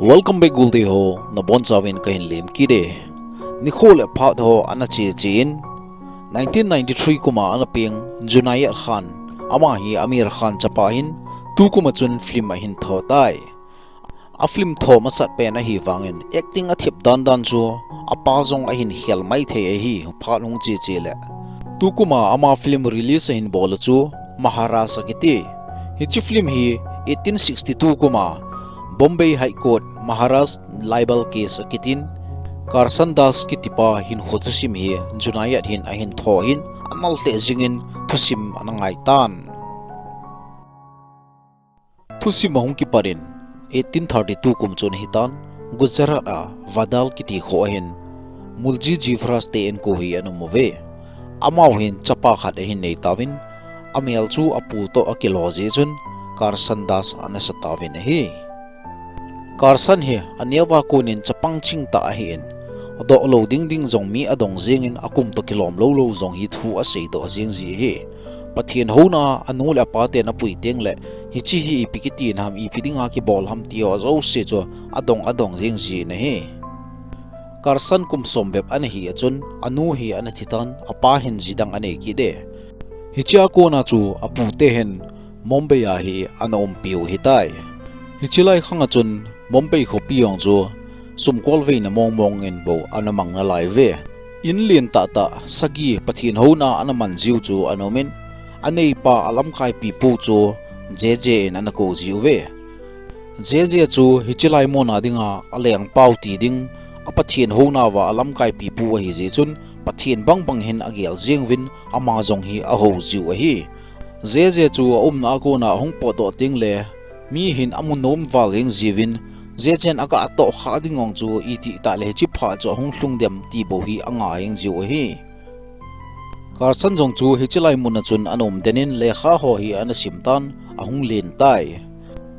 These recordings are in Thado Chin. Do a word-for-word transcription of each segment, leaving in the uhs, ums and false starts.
Welcome back, Gulde ho, nabonchauvin kahin lemkit e. Nikho le phat ho ana cheche in, nineteen ninety-three kum a ana peng Junaiyat Khan, ama hi Aamir Khan chapa ahin, tukum a chun film ahin tho tai. A film tho masat pen ahi vangin acting athip dandan chu apa jong ahin khel maithei ahi, phat hung cheche le. Tukum a ama film release ahin bol chu Maharaj akiti. Hiche film hi eighteen sixty-two kum a Bombay High Court Maharaj libel case akitin, Karsan Das kitipa hinkho thusim hi Junaiyat hin ahin tho in, amal lheh jingin thusim ana ngai tan. Thusim ahung kipat in eighteen thirty-two kum chun ahitan, Gujarat a Vadal kiti kho ahin Mulji Jivraj te inko hi ana um uve. Amau hin chapa khat ahin nei tauvin, amel chu apu toh akilo jeh chun Karsan Das ana sa tauvin ahi. Karsan hi aneo a konin chapang chingtah ahin, adoh lou ding ding jong mi adong jengin akum toh kilom lou lou jong hi thu asei doh jeng ji ahi. Pathen houna a anu le apa ten apui teng le, hiche hi ipi kiti ham, ipi dinga kibol ham ti ho jouse chu adong adong jeng jin ahi. Karsan kum som bep ana hi a chun, anu hi ana thi tan, apa hin ji dang anei kit e. Hiche a kona chu apu te hin Mumbai a hi ana umpiu ahitai. Hiche lai khang a chun Mumbai khopi jong chu sumkolveina mong mong in bou ana mang nalai uve. In lentah tah sagi Pathen houna ana man jiu chu ana um in, aneipa alamkaipi pu chu J J in ana kou jiu ve. J J chu hiche lai mun a dinga alengpau ti ding, a Pathen houna uva alamkaipi pu ahi jeh chun Pathen bang bang hin agel jeng uvin, ama jong hi ahou jiu ahi. J J chu aumna a kona ahung potdoh teng le, mi hin amu nom val jeng jiuvin, J J in aga toh kha ding jong chu iti tah le hiche phat chu ahung lhung dem ti bou hi anga jeng jiu ahi. Karsan jong chu hiche lai mun a chun ana um den in lekha ho hi ana sim tan, ahung len tai.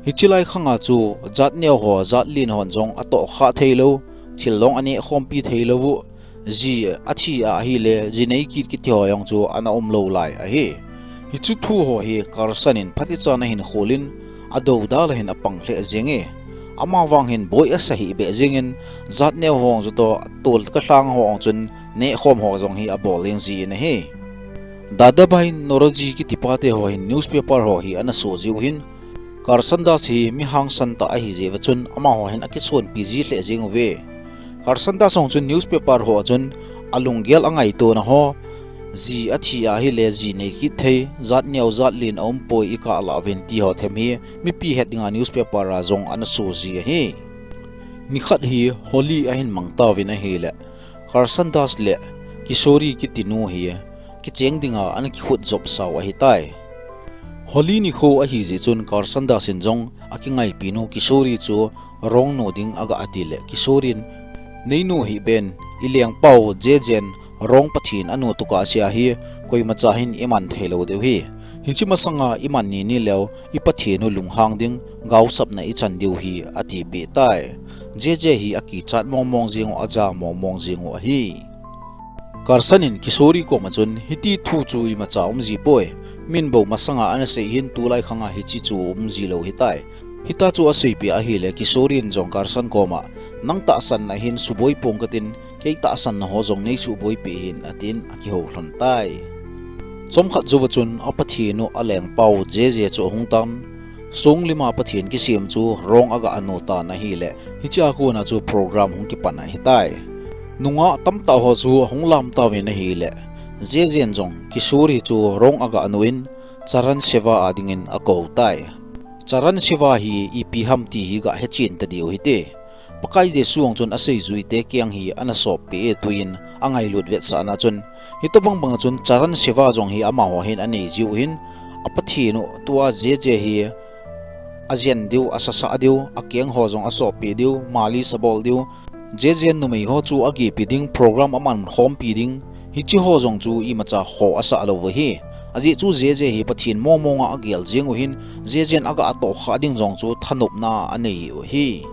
Hiche lai khang a chu jat neo ho, jat len hon jong atoh kha thei lou, thil jong aneh khompi thei lou u, ji athi a ahile, ji nei kit kiti ho jong chu ana um lou lai ahi. Hiche thu ho hi Karsan in phatichan ahin khol in, adoudal a hin apang lheh jeng e. Ama vang hin boi asa hih beh jeng in, jat neo ho jong chu toh, tol ka lhang ho jong chun neh khom ho jong hi abol jeng jin ahi. Dadabhai Naoroji kitipa te ho hin newspaper ho hi ana so jiu hin, Karsan Das hi mi hangsan tah ahi jeh uva chun amaho hin akisonpi ji lheh jeng uve. Karsan Das jong chun newspaper ho a chun alunggel angaitona ho, ji athi a ahile ji nei kit thei, jat neo jat len aum poi, ikah lah uvin ti ho them hi mipi het dinga newspaper a jong ana so ji ahi. Nikhat hi Holi ahin mang tauvin ahile, Karsan Das le Kishori kiti nu hi kicheng dinga ana kikhut jop sau ahitai. Holi nikho ahi jeh chun Karsan Das in jong akingaipi nu Kishori chu rong nu ding aga ati le, Kishori in, "Neinu hih beh in, ilengpau J J in rong Pathen anu tukah sea hi koimacha hin iman thei lou diu ahi. Hiche masanga iman ni ni leu, i Pathen u lunghang ding, gaosapna ichan diu ahi," atipeh tai. J J hi akichat mong mong jeng u, aja mong mong jeng u ahi. Karsan in Kishori koma chun, "Hiti thu chu imacha um ji poi. Min bou masanga ana sei hin tulai khanga hiche chu um ji lou ahitai. Hitia chu aseipeh ahile Kishori in jong Karsan koma, 'Nang tahsanna hin suboi pong katin, kei tahsanna ho jong nei suboi peh in,' atin akihou lhon tai. Chomkhat jouva chun a Pathen u alengpau J J chu ahung tan, Songlim a Pathen kisem chu rong aga anu tan ahile, hiche a kona chu program hung kipan ahitai. Nungah tamtah ho chu ahung lam tauvin ahile, J J in jong Kishori chu rong aga anu in Charan Seva a dingin akou tai. Charan Seva hi ipi ham ti hi ga hechen ta diu hite. Pakai Jesu jong chun aseijuite kiang hi ana soppeh e, tuin angailut vetsahna chun, hitobang banga chun Charan Seva jong hi amaho hin anei jiu hin, a Pathen u tua J J hi ajen diu, asasah diu, akeng ho jong asoppeh diu, malis abol diu, J J in numei ho chu agepi ding, program aman khompi ding, hiche ho jong chu imacha kho asah lou u ahi. Ajeh chu J J hi Pathen mong monga agel jeng u hin, J J in aga tohkha ding jong chu thanopna anei u ahi.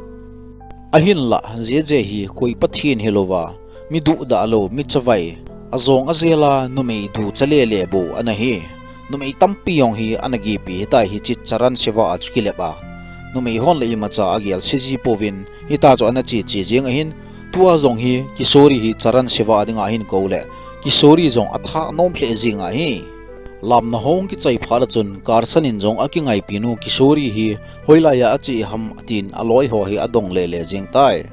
Ahinlah, J J hi koi Pathen hilouva, mi duhdah lou, mi chavai, ajong ajel a numei ducha lele bou ana hi. Numei tampi jong hi ana gepi ahitai hiche Charan Seva a chu kilep a. numei hon le imacha agel se ji pouvin, hita chu ana che che jing ahin, tua jong hi Kishori hi Charan Seva dinga ahin kou le, Kishori jong atha nom lheh jing ahi. Lamna hung kichai phat a chun Carson in jong akingaipinu Kishori hi hoilai a ache ham atin aloi ho hi adong le le jing tai.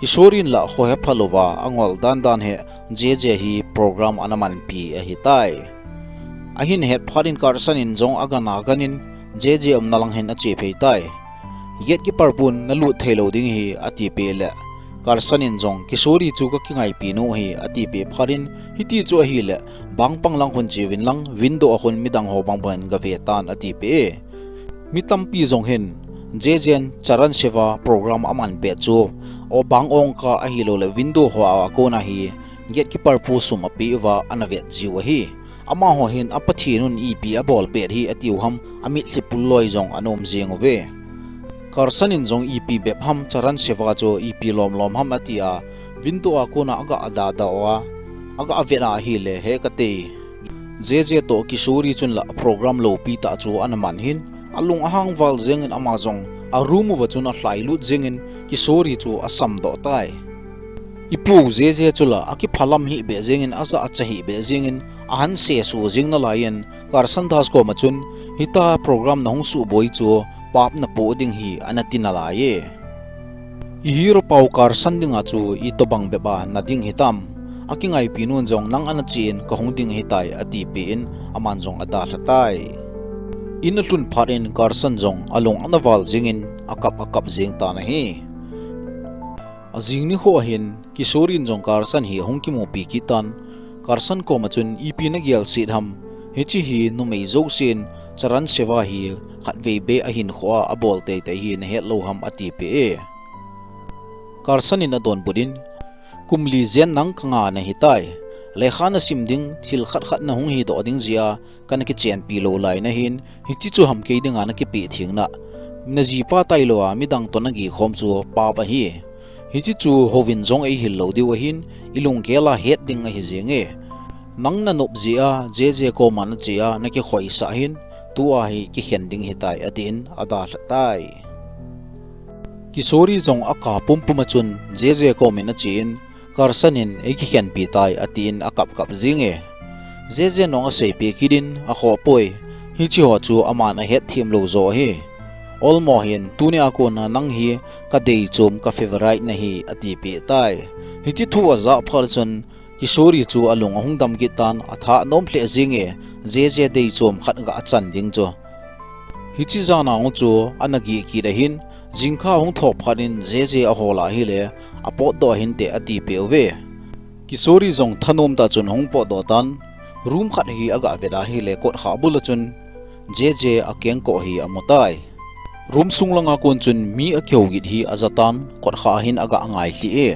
Kishori in la kho hepha louva angol dan dan hi J J hi program ana manpi ahi tai. Ahin het phat in Carson in jong agan agan in J J umna lang hin ache phei tai. Gatekeeper pun na lut thei lou ding hi ati peh le, Carson in jong Kishori chu ka kingaipinu hi ati peh phat in, hiti chu ahi le, bang pang lang hun che uvin lang, window a khun midang ho bang bang in gave tan ati peh e. Mi tampi jong hin, J J in Charan Seva program aman pet chu, o bang ong kah ahilou le window ho a kona hi, gatekeeper pu sum apeh uva ana vet jiu ahi. Amaho hin a Pathen un ipi abol pet hi atiu ham, amitlhi pul loi jong ana um jing uve. Carson in jong ipi bep ham Charan Seva chu ipi lom lom ham atia, window a kona aga ada da uva, aga vet a ahile he kati. J J toh Kishori chun la program loupi tah chu ana man hin, alung ahang val jing in ama jong a room uva chun alhai lut jing in Kishori chu asam doh tai. Ipu J J chu la akiphalam hih beh jing in, aja acha hih beh jing in, ahan sesuh jing nalai in, Carson Das koma chun, hita program nahung suboi chu pap napoh ding hi ana ti nalai e. I hero pau Carson dinga chu itobang bep a nading hitam. Akingaipinu in jong nang ana che in kahung ding hitai ati peh in aman jong adalha tai. In alhun phat in Carson jong alung ana val jing in akap akap jing tan ahi. Ajing nikho ahin, Kishori in jong Carson hi ahung kimupi kit tan. Carson koma chun ipi nagel set ham. Hiche hi numei jousen Charan Seva hi khatvei beh ahinkhoa abol teitei hi nahet lou ham ati peh e. Carson in adonbut in, kum li jen nang kanga nahitai. Lekha nasim ding, thil khat khat nahung hidoh ding jeh a, kana kichenpi lou lai nahin, hiche chu ham kei dinga nakipeh theng na. Najipa tailou a midang toh nageh khom chu pap ahi. Hiche chu houvin jong eihil lou diu ahin, ilunggel a het ding ahi jing e. Nang nanop jeh a, J J koma nache a, nakikhoisah hin, tua hi kikhen ding hitai, atin adalha tai. Kishori jong aka pumpum a chun, J J komin ache in, Carson in eikikhenpi tai, atin akap kap jing e. J J in jong aseipeh kit in, akhoh poi, hiche ho chu aman ahetthem lou joh ahi. Olmo hin, tuni a kona nang hi kadei chom ka favorite nahi, ati peh tai. Hiche thu ajah phat chun, Kishori chu alung ahung dam kit tan, atha nom lheh jing e, J J dei chom khat ga achan ding chu. Hiche jan a chu ana geh kit ahin, jingkah ahung thou phat in J J ahol ahile, apotdoh hinte ati peh uve. Kishori jong thanom tah chun ahung potdoh tan, room khat hi aga vet ahile, kotkhah bul a chun J J akengkoh hi amu tai. Room sung langa kon chun mi akihou git hi aja tan, kotkhah a hin aga ngai lhih e.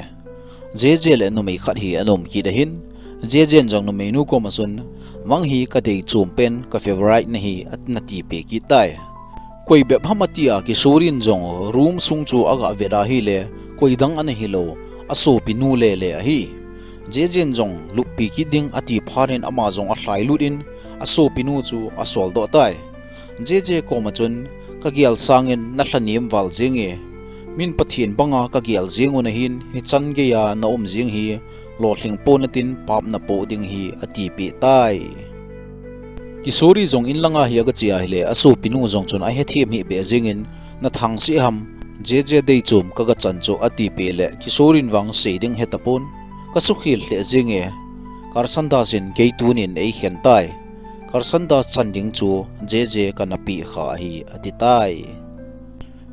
J J le numei khat hi ana um kit ahin, J J in jong numeinu koma chun, nang hi kadei chom pen, ka favorite nahi, ana tipeh kit tai. Koi bep ham atia Kishori in jong room sung chu aga vet ahile, koi dang ana hilou, asopinu lele ahi. J J in jong luppi kit ding ati phat in ama jong alhai lut in, asopinu chu asoldoh tai. J J koma chun, kagel sangin nalhanem val jing e. Min Pathen banga kagel jing u nahin, hichan geiya naum jing hi, lolhing pon natin pap napoh ding hi, atipeh tai. Kishori jong in langa hi aga che ahile, asopinu jong chun ahethem hih beh jingin, nathangse ham, J J dei chom kaga chan chu atipeh le, Kishori in vang sei ding hetapon, kasukhel lheh jing e, Carson Das in kei tunin eikhen tai. Carson Das chan ding chu J J kana peh kha ahi, ati tai.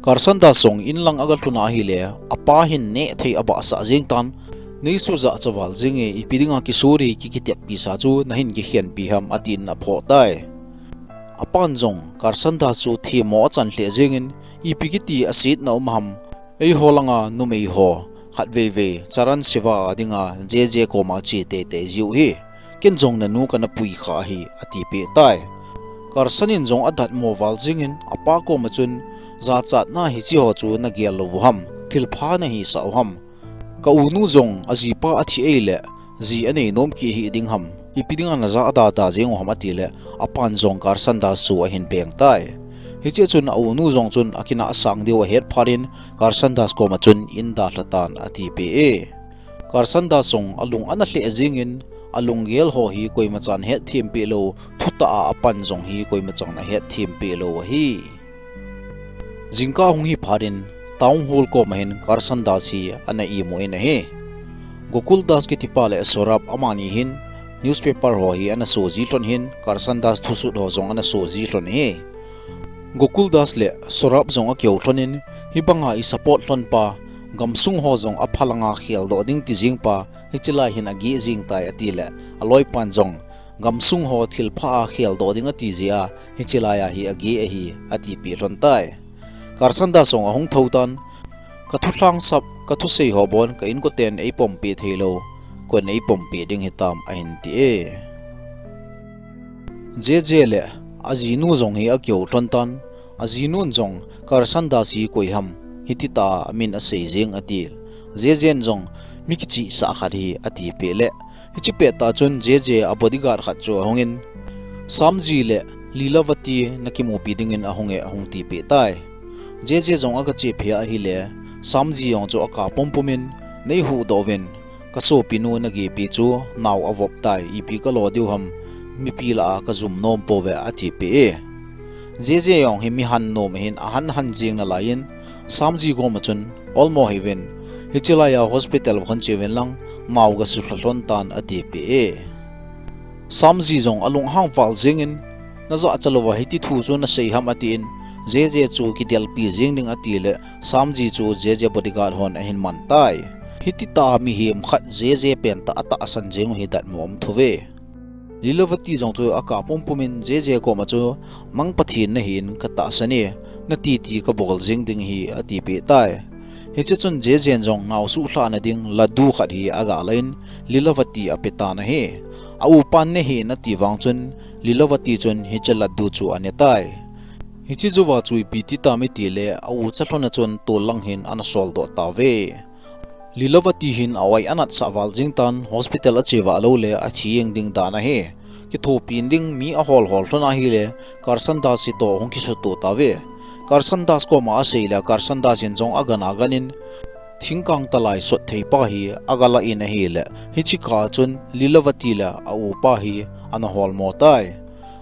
Carson Das jong in lang aga lhun ahile, apa hin nehthei abahsah jeng tan, neisujah cha val jing e, ipi dinga Kishori kikiteppi sa chu nahin kikhenpi ham, atin aphoh tai. Apan jong Carson Das chu themmo achan lheh jengin, ipi kiti asetna um ham, eiho langa numei ho, khatveivei, Charan Seva dinga J J koma che teitei jiu hi, ken jong nanu kana pui kha ahi, atipeh tai. Carson in jong adatmo val jingin, apa koma chun, jachatna hiche ho chu nagel lou u ham, thilpha nahisah u ham. Ka unu jong ajipa athi ahile, ji anei nom kit hih ding ham, ipi dinga najah dada jeng u ham atile, apan jong Carson Das chu ahin peng tai. Hiche chun a unu jong chun akinah asang diu ahet phat in Carson Das koma chun in dalha tan atipeh e. Carson Das jong alung ana lheh jingin, alunggel ho hi koima chan hetthem peh lou, thutah a apan jong hi koima chan ahetthem peh lou ahi. Jingkah hung hi phat in Town Hall koma hin Carson Das hi ana imu in ahi. Gokul Das kitipa le Saurabh amani hin newspaper ho hi ana so ji lhon hin, Carson Das thusut ho jong ana so ji lhon ahi. Gokul Das le Saurabh jong akihou lhon in, hibanga i support lhon pa, gamsung ho jong aphalanga kheldoh ding ti jing pa, hiche lai hin ageh jing tai ati le, aloipan jong gamsung ho thilpha a kheldoh ding ati jeh a, hiche lai a hi ageh ahi, atipeh lhon tai. Carson Das jong ahung thou tan, ka thu lhangsap, ka thusei ho bon ka inkoten eipompeh thei lou, koin eipompeh ding hitam ahin ti e. Jeje le ajinu jong hi akihou lhon tan, ajinun jong Carson Das hi koi ham, hiti tah a amin asei jeng ati. Jejen jong mi kichihsah khat hi atipeh le, hiche pettah chun Jeje a bodyguard khat chu ahungin, Samji le Lilavati nakimupi dingin ahung e, ahung tipeh tai. Jeje jong aga chephei ahile, Samji jong chu akap pumpum in, nei huhdoh uvin, ka sopinu nagepi chu nao avop tai, ipi kalo diu ham, mipi lah a kajum nom pouve atipeh e. Jeje jong hi mi han nom ahin, ahan han jing nalai in, Samji koma chun, olmo hiuvin, hiche lai a hospital va khon cheuvin lang, nao gasuhlha lhon tan atipeh e. Samji jong alunghang val jingin, najahcha louva hiti thu chu nasei ham atin, Jeje chu kidelpi jing ding ati le, Samji chu Jeje bodyguard hon ahin man tai. Hiti tah a mihem khat Jeje pentah atahsan jing u hi datmo um thouve. Lilavati jong chu akap pumpum in Jeje koma chu, nang Pathen nahin katahsan e, natiti kabol jing ding ahi atipeh tai. Hiche chun Jejen jong nao suhlhahna ding laddu khat hi aga lan, Lilavati ape tan ahi. A upan nehin ati vang chun, Lilavati chun hiche laddu chu ane tai. Hiche jouva chu ipi ti tam itile, a ucha lhona chun tol lang hin ana soldoh tauve. Lilavati hin a-oi anatsah val jing tan, hospital ache vah loule athi jeng ding dan ahi. Kithopin ding mi ahol hol lhon ahile, Carson Das hi toh hung kisuto tauve. Carson Das koma asei le, Carson Das in jong agan aganin, thingkang talai sot thei pa hi aga lah in ahile, hiche kah chun Lilavati le a upa hi ana holmo tai.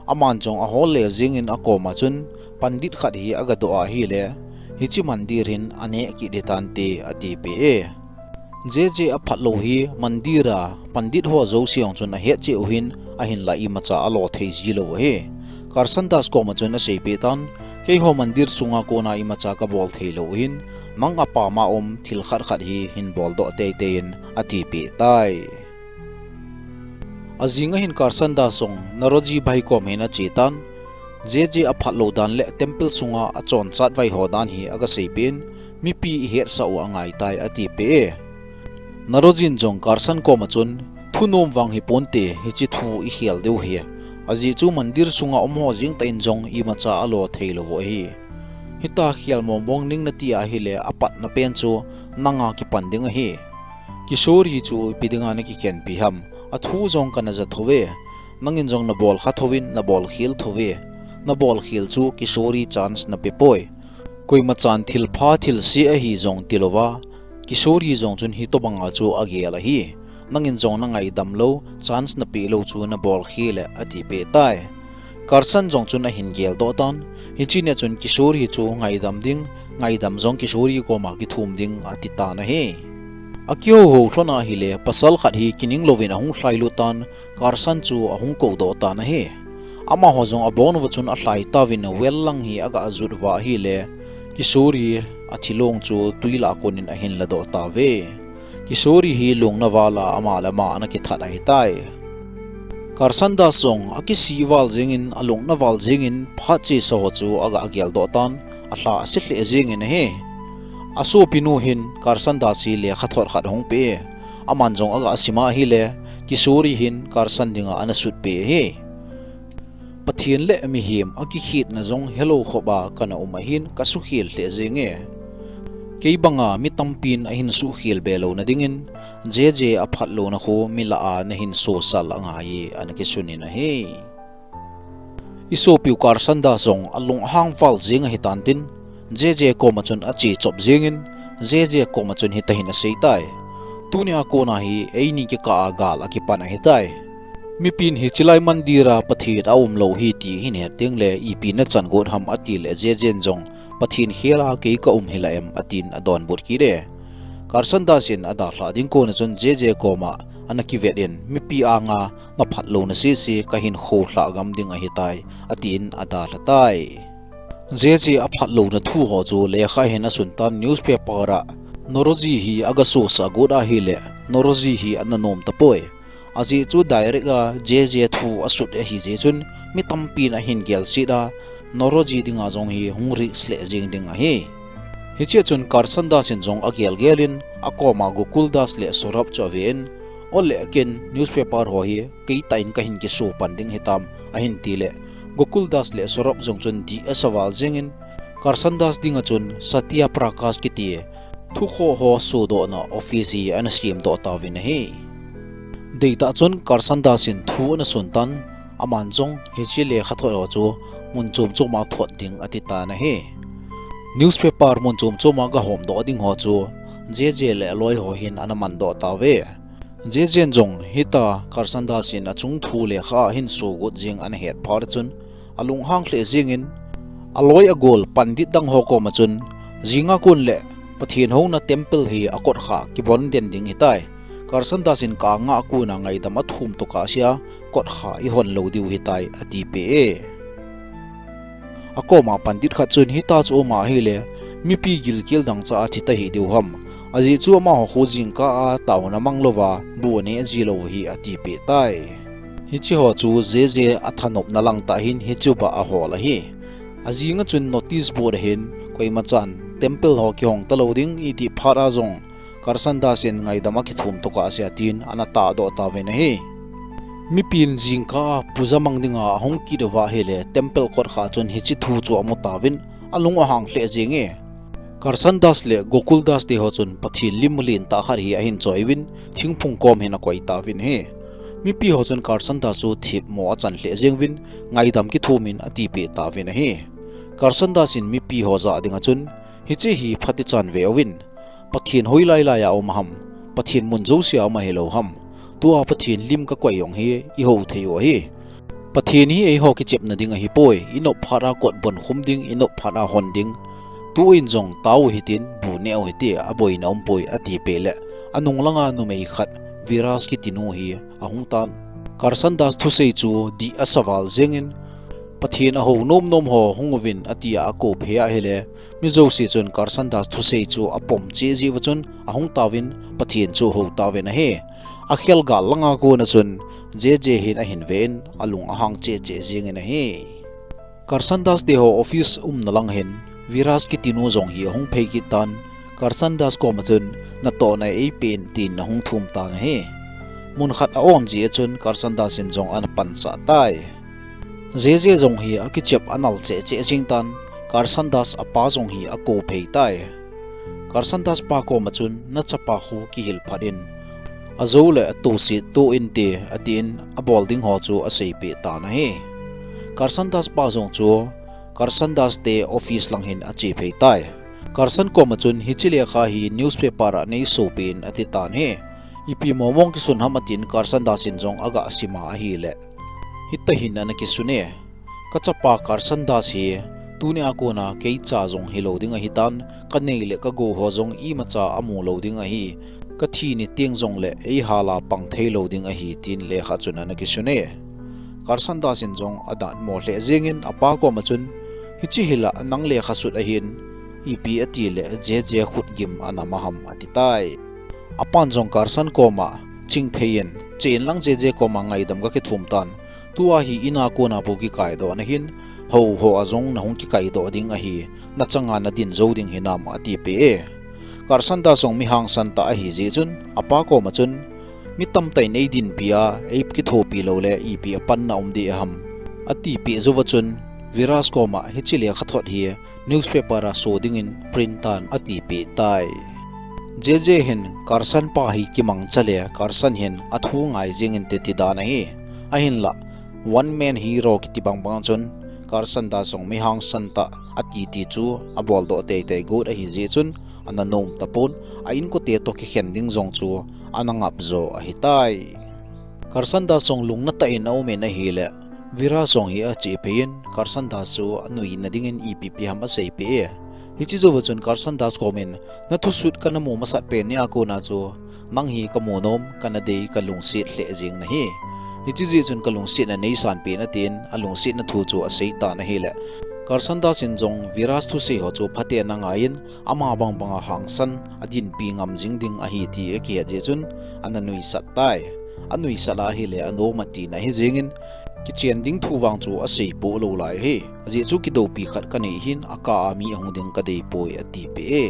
Aman jong ahol le jingin akoma chun pandit khat hi aga doh ahile, hiche mandir hin aneh kit hitante atipeh e. Jeje aphat lou hi mandir a pandit ho jouse jong chun ahet cheh u hin, ahinla imacha alo thei ji lou ahi. Carson Das koma chun aseipeh tan, keiho mandir sunga kona imacha kabol thei lou u hin, nang apam a um thil khat khat hi hin boldoh teitei in atipeh tai. Ajing ahin Carson Das jong Naroji bai kom hin ache tan, Jeje aphat lou dan le temple sunga achonchat vai ho dan hi aga seipeh in, mipi ihetsah u angai tai atipeh e. Narojin jong Carson koma chun, thunom vang hiponte, hiche thu ikhel diu ahi. Ajeh chu mandir sunga um ho jeng tah in jong imacha alo thei lou u ahi. Hita khel mong mong ning nati ahile, apatna pen chu nanga kipan ding ahi. Kishori chu ipi dinga nakikhenpi ham, athu jong kana ja thouve. Nangin jong nabol kha thouvin, nabol khel thouve. Nabol khel chu Kishori chance nape poi. Koima chan thilpha thilse ahi jong tilouva, Kishori jong chun hitobanga chu agel ahi. Nangin jong nangaidam lou, chance napeh lou chu nabol khel e atipeh tai. Carson jong chun ahin geldoh tan, hiche nia chun Kishori chu ngaidam ding, ngaidam jong Kishori koma kithum ding ati tan ahi. Akihou hou lhon ahile, pasal khat hi kining louvin ahung lhailut tan, Carson chu ahung koudoh tan ahi. Amaho jong abon uva chun alhai tauvin well lang hi aga jut uva ahile, Kishori athilong chu twi lah a konin ahin ladoh tauve. Kishori hi lungna val a ama le ama ana kithat ahitai. Carson Das jong akisih val jengin, alungna val jengin, phat chesa ho chu aga geldoh tan, alha ase lheh jengin ahi. Asopinu hin Carson Das hi lekhathot khat ahung pe e. Aman jong aga sim ahile, Kishori hin Carson dinga ana sutpeh ahi. Pathen le mihem akikhetna jong helou khop a kana um ahin kasukhel lheh jenge. Kei banga mi tampin ahin suhkhel be louna dingin, Jeje aphat louna khu mi lah a nahin sosal angai e, ana kisunin ahi. I sopiu Carson Das jong alung ahang val jeng ahitan tin, J J koma chun ache chop jengin, J J koma chun hitahin asei tai. Tunia kona hi eini kikah a gal akipan ahitai. Mipin hiche lai mandir a Pathen aumlou hi ti hin het tengle ipi nachan got ham atile J J in jong Pathen khel a kei kaum hilou em atin adonbut kit e. Carson Das in adalhah ding kona chun J J koma ana kivet in mipi anga naphat louna sese kahin khohlhah gam ding ahitai atin adalha tai. J J aphat louna thu ho chu lekha hin asun tan newspaper a Noroji hi agasosah got ahile Noroji hi ana nom tapoi. Ajeh chu direct a J J thu asut ahi jeh chun mi tampin ahin gelset a Noroji dinga jong hi hung risk lheh jeng ding ahi. Hichea chun Carson Das in jong agelgel in akoma Gokul Das le Saurabh chu aven, ole ken newspaper ho hi keitah in kahin kiso pan ding hitam ahin tile Gokul Das le Saurabh jong chun dih asa val jengin Carson Das dinga chun Satya Prakash kiti thukhoh ho sodohna office hi ana semdoh tauvin ahi. Deitah chun Carson Das in thu ana sun tan, aman jong hiche lekhathot ho chu mun chom choma thot ding atitan ahi. Newspaper mun chom choma gahomdoh ding ho chu J J le aloi ho hin ana mandoh tauve. J J in jong hita Carson Das in achung thu lekha a hin sogot jeng ana het phat chun alunghang lheh jengin aloi agol pandit dang ho koma chun jinga kon le Pathen houna temple hi akotkha kibon den ding hitai. Carson Das in kanga kona ngaidam athum tokah sea kotkha ihon lou diu hitai atipeh e. Akoma pandit khat chun hita chu um ahile mipi gilkel dangchah a thi tahih diu ham. Ajeh chu amaho khu jingkah a taona mang louva bu aneh ji lou ahi atipeh tai. Hiche ho chu J J athanopna langtah hin hichea ahol ahi. Ajinga chun notice board ahin koimachan temple ho kihong talou ding itih phat a jong Carson Das in ngaidam akithum tokah sea tin ana tahdoh tauvin ahi. Mipin jingkah a puja mang dinga ahung kit uva ahile temple kotkha chun hiche thu chu amu tauvin alung ahang lheh jenge. Carson Das le Gokul Das te ho chun Pathen lim lentah khat hi ahin choiuvin thingphung kom hin akoi tauvin ahi. Mipi ho chun Carson Das chu thipmo achan lheh jenguvin ngaidam kithumin atipeh tauvin ahi. Carson Das in mipi ho jah dinga chun hiche hi phatichan veuvin, Pathen hoilai lai a um ham, Pathen mun jousea um ahilou ham, tua Pathen lim kakoi jong hi ihou thei u ahi. Pathen hi eiho kichepna ding ahipoi, inop phat a kot bonkhum ding, inop phat a hon ding. Tuin jong tao hitin bu neh u hite, aboina umpoi atipeh le anung langa numei khat Viraj kitinu hi ahung tan. Carson Das thusei chu dih asa val jengin Pathen ahou nomnom ho hung uvin atia akou phei ahile mi jouse chun Carson Das thusei chu apom cheh jeh uva chun ahung tauvin Pathen chu ahou tauvin ahi. Akhel gal langa kona chun J J hin ahin ven alung ahang cheh cheh jengin ahi. Carson Das te ho office umna lang hin Viraj kitinu jong hi ahung phei kit tan Carson Das koma chun natohna eipeh in tin ahung thum tan ahi. Mun khat a-on jeh a chun Carson Das in jong ana pansah tai. J J jong hi akichep anal cheh cheh jeng tan Carson Das apa jong hi akou phei tai. Carson Das pa koma chun nachapa khu kihil phat in ajou le atohset toh inte atin abol ding ho chu aseipeh tan ahi. Carson Das pa jong chu Carson Das te office lang hin ache phei tai. Carson koma chun hiche lekha hi newspaper a neisopi in atitan ahi. Ipi momong kisun ham atin Carson Das in jong aga sima ahile hitahin ana kisun e. Kachapa Carson Das hi tunia kona keicha jong hilou ding ahitan, kanei le kagou ho jong imacha amu lou ding ahi. Kathi ni teng jongle eihal a pang theilou ding ahi tin lekha chun ana kisun e. Carson Das in jong adatmo lheh jengin apa koma chun hiche hila nang lekha sut ahin ipi atile J J khutgim anam aham atitai. Apan jong Carson koma chingthei in, che inlang J J koma ngaidam kakithum tan, tua hi ina kona bou kikaidoh nahin, hou ho a jong nahung kikaidoh ding ahi, nachanga nadin jou ding hinam atipeh e. Carson Das jong mi hangsan tah ahi jeh chun apa koma chun mi tamtah in eidinpi a eikithopi loule ipi apanna um ding ham atipeh jouva chun Viraj koma hiche lekhathot hi newspaper a so dingin print tan atipeh tai. J J hin Carson pa hi kimangcha le Carson hin athu ngai jengin te tidan ahi. Ahinlah one man hero kiti bangbang chun Carson Das jong mi hangsan tah ati ti chu abol doh teitei got ahi jeh chun ana nom tapon, a inkote toh kikhen ding jong chu ana ngap jo ahitai. Carson Das jong lungna tah in aum in ahile, Viras jong hi ache phei in, Carson Das chu anui na dingin ipi ipi ham aseipeh e. Hiche jouva chun Carson Das komin, na thusut kana mu masat pen nia kona chu, nang hi kamu nom, kana dei, kalungset lheh jeng nahi. Hiche jeh chun kalungsetna neisan peh in atin, alungsetna thu chu asei tan ahile, Carson Das in jong Viras thusei ho chu phaten ana ngai in, ama bang banga hangsan, adinpi ngam jing ding ahi ti akihet jeh chun, ana nuisat tai. Anuisat ahile, anom atina ahi jengin, kichen ding thu vang chu asei poh lou lai ahi. Ajeh chu kidoupi khat kanei hin, akah a mi ahung ding kadei poi atipeh e.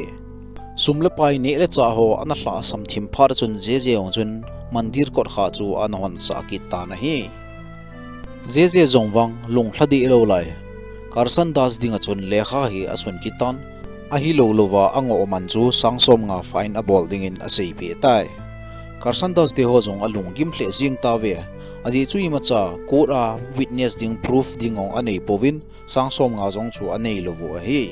Sum le pai neh le chah ho ana lhahsam thim phat chun J J jong chun mandir kot kha chu ana honsah kit tan ahi. J J jong vang lunglha deh lou lai. Carson Das dinga chun lekha hi asun kit tan, ahilou louva angoh man chu sang som nga fine abol dingin aseipeh tai. Carson Das te ho jong alunggim lheh jeng tauve. Ajeh chu imacha court a witness ding, proof ding jong anei pouvin, sang som nga jong chu anei lou u ahi.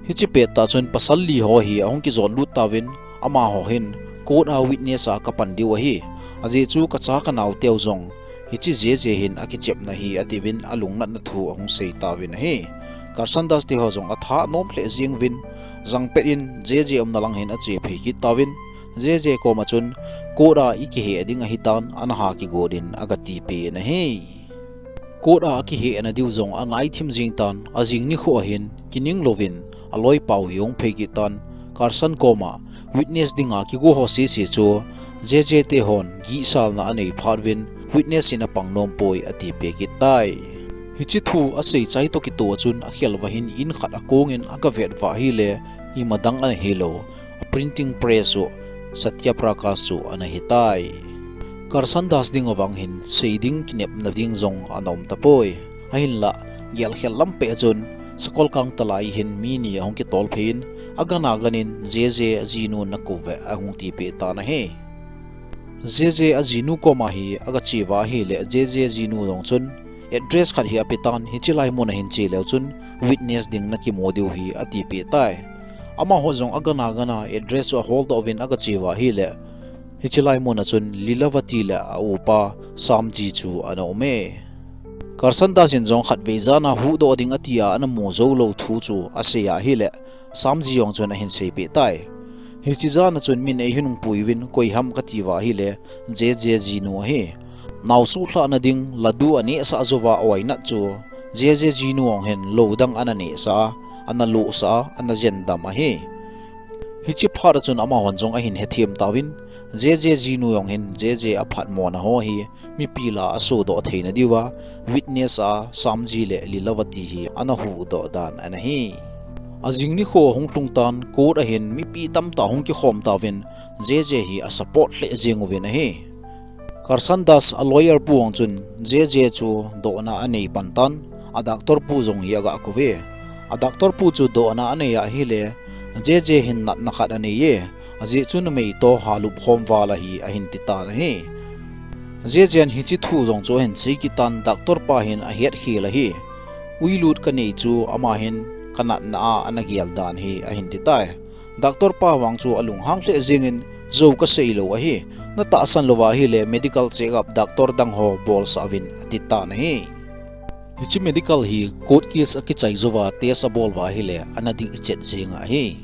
Hiche pettah chun pasal li ho hi ahung kijot lut tauvin, amaho hin court a witness a kapan diu ahi. Ajeh chu kacha kanao teu jong hiche J J hin akichepna ahi atiuvin alungnatna thu ahung sei tauvin ahi. Carson Das te ho jong atha anom lheh jeng uvin, jangpet in J J umna lang hin ache phei kit tauvin, J J koma chun court a ikiheh ding ahitan, ana ha kigot in aga tipeh in ahi. Court a akihehna diu jong anai thim jeng tan, ajing nikho ahin kining louvin aloipa u hi ahung phei kit tan, Carson koma witness dinga kigo ho sese chu J J te hon gihsalna anei phat uvin witness in apang nom poi atipeh kit tai. Hiche thu asei chai toh kitoh chun akhel uva hin in khat akong in aga vet uva ahile, ima dang ana hilou, a printing press u Satya Prakash chu ana hitai. Carson Das dinga vang hin sei ding kinepna ding jong ana um tapoi. Ahinlah, gelkhel lam peh chun, sakol kang talai hin mi ni ahung kitol phei in, agan agan in J J jinu nakou uve ahung tipeh tan ahi. J J ajinu koma hi aga che uva ahile, J J jinu jong chun address khat hi ape tan, hiche lai muna hin che leu chun witness ding nakimu diu ahi atipeh tai. Amaho jong agan agan a address chu ahol doh uvin aga che uva ahile, hiche lai muna chun Lilavati le a upa Samji chu ana um e. Carson Das in jong khatvei jan a huhdoh ding atia ana mu jou lou thu chu asei ahile, Samji jong chun ahin seipeh tai. Hiche jan a chun min eihin hung pui uvin, koi ham kati uva ahile, J J jinu ahi. Naosuh lhahna ding ladu anehsah jouva oinat chu J J jinu jong hin lou dang ana nehsah a, ana lohsah a, ana jendam ahi. Hiche phat a chun amahon jong ahin hethem tauvin, J J jinu jong hin J J aphatmona ho hi mipi lah a asodoh theina diuva witness a Samji le Lilavati hi ana huhdoh dan ana hi. Ajing nikho ahung lhung tan, court a hin mipi tamtah ahung kikhom tauvin, J J hi a support lheh jeng uvin ahi. Carson Das a lawyer pu jong chun J J chu dohna anei pan tan, a doctor pu jong hi aga kouve. A doctor pu chu dohna anei ahile, J J hin natna khat anei e, ajeh chu numei toh halup khom val ahi ahin ti tan ahi. J J in hiche thu jong chu ahin sei kit tan, doctor pa hin ahet khel ahi. Uilut kanei chu ama hin kanatna a ana gel dan ahi ahin ti tai. Doctor pa vang chu alunghang lheh jengin, jou kasei lou ahi, natahsan louva ahile medical check up doctor dang ho bolsah uvin ati tan ahi. Hiche medical hi court case akichai jouva test abol uva ahile ana ding ichet jeng ahi.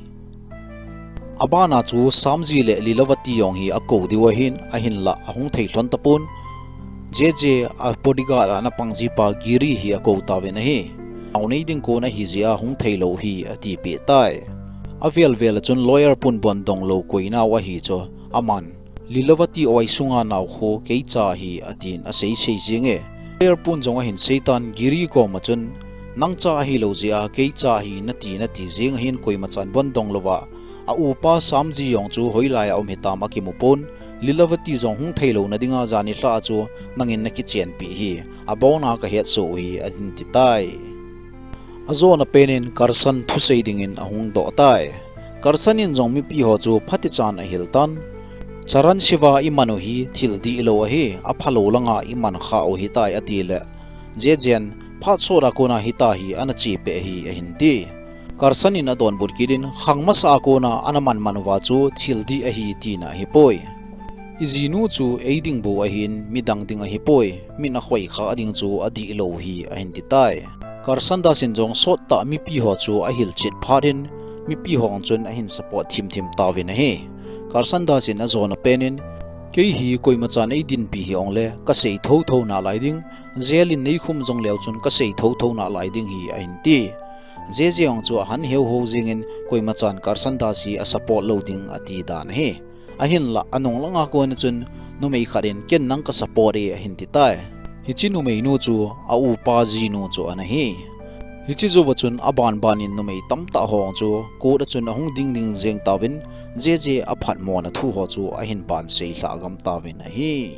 Abana chu Samji le Lilavati jong hi akou diu ahin, ahinlah ahung thei lhon tapon. J J a bodyguard a ana pang jipa Giri hi akou tauvin ahi. Naonei ding kon ahi jeh a hung theilou ahi atipeh tai. Avel vel a chun lawyer pun bon donglou koinau ahi chu, aman Lilavati oi sunga naokho keicha ahi atin asei sei jenge. Lawyer pun jong ahin sei tan, Giri koma chun, nangcha ahilou jeh a keicha ahi nati nati jeng ahin, koimachan bon donglouva a upa Samji jong chu hoilai a um hitam akimu pon, Lilavati jong hung theilouna dinga jani lhah a chu nangin nakichenpi ahi, abona kahetsoh u ahi ahin ti tai. Ajona penin Carson thusei dingin ahung doh tai. Carson in jong mipi ho chu phatichan ahil tan, Charan Shiva iman u hi thil dihlou ahi, aphalou langa iman khah u ahitai atile, J J in Phat sot a kona hitia hi ana chepeh ahi ahin ti. Carson in adonbut kit in, khang masa a kona ana manman uva chu thil dih ahi tina ahipoi. Ijinu chu eiding bou ahin, midang ding ahipoi, min akhoi kha ding chu adihlou hi ahin titai. Carson Das in jong sottah mipi ho chu ahilchet phat in, mipi ho chun ahin support thimthim tauvin ahi. Carson Das in ajona pen in, kei hi koimachan eidinpi hijongle kasei thotho nalai ding, jail in neikhum jongleu chun kasei thotho nalai ding hi ahin ti. Jeje jong chu ahan heuho jingin koimachan Carson Das hi asupport lou ding ati dan ahi. Ahinlah anung langa kona chun numei khat in ken nang kasupport e ahin titai. Hiche numeinu chu aupa jinu chu ana hi. Hiche jouva chun abanban in numei tamtah ho chu court a chun ahung dingding jeng tauvin, Jeje aphatmona thu ho chu ahin bansei lhah gam tauvin ahi.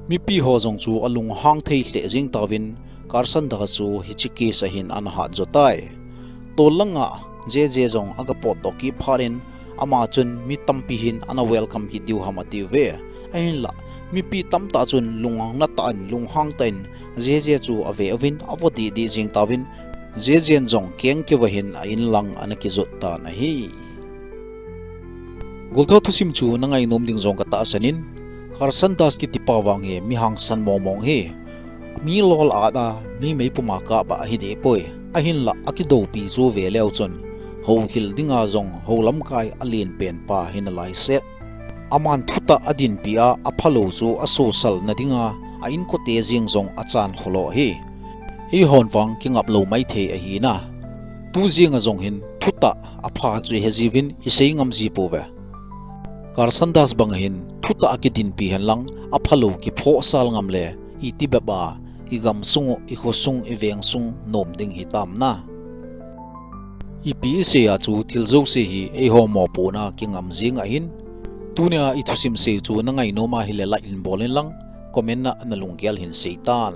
Mipi ho jong chu alunghang thei lheh jeng tauvin, Carson Das chu hiche case a hin ana hatjo tai. Tol langa Jeje jong aga potdoh kit phat in, ama chun mi tampi hin ana welcome kit diu ham atiuve. Ahinlah mipi tamtah chun lunghang natah in, lunghang tah in Jeje chu ave uvin, avo dehdeh jeng tauvin, Jeje in jong kengkeuva hin a-in lang ana kijot tan ahi. Goltho thusim chu nangainom ding jong katahsan in, Carson Das kitipa vang hi mi hangsan mongmong ahi. Mi lol at a, mi meipum a kap a ahidehpoi. Ahinlah akidoupi chu veleu chun, houhil dinga jong houlamkai alenpen pa hi nalaiset. Aman thutah adinpi a, aphalou chu asosalna dinga a-inkote jeng jong achan kholou ahi. Eihon vang kingap lou maithei ahina. Tu jenga jong hin thutah apha chu ihejiuvin, isei ngam jipouve. Carson Das banga hin thutah akidinpi henlang, aphalou kiphohsal ngam le, itibep a igamsung u, ikhosung, ivengsung nom ding hitam na. Ipi isei a chu thil jouse hi eiho mopohna kingam jeng ahin. Tunia ithusim sei chu nangainom ahile like hin bol inlang, comment a nalunggel hin seitan.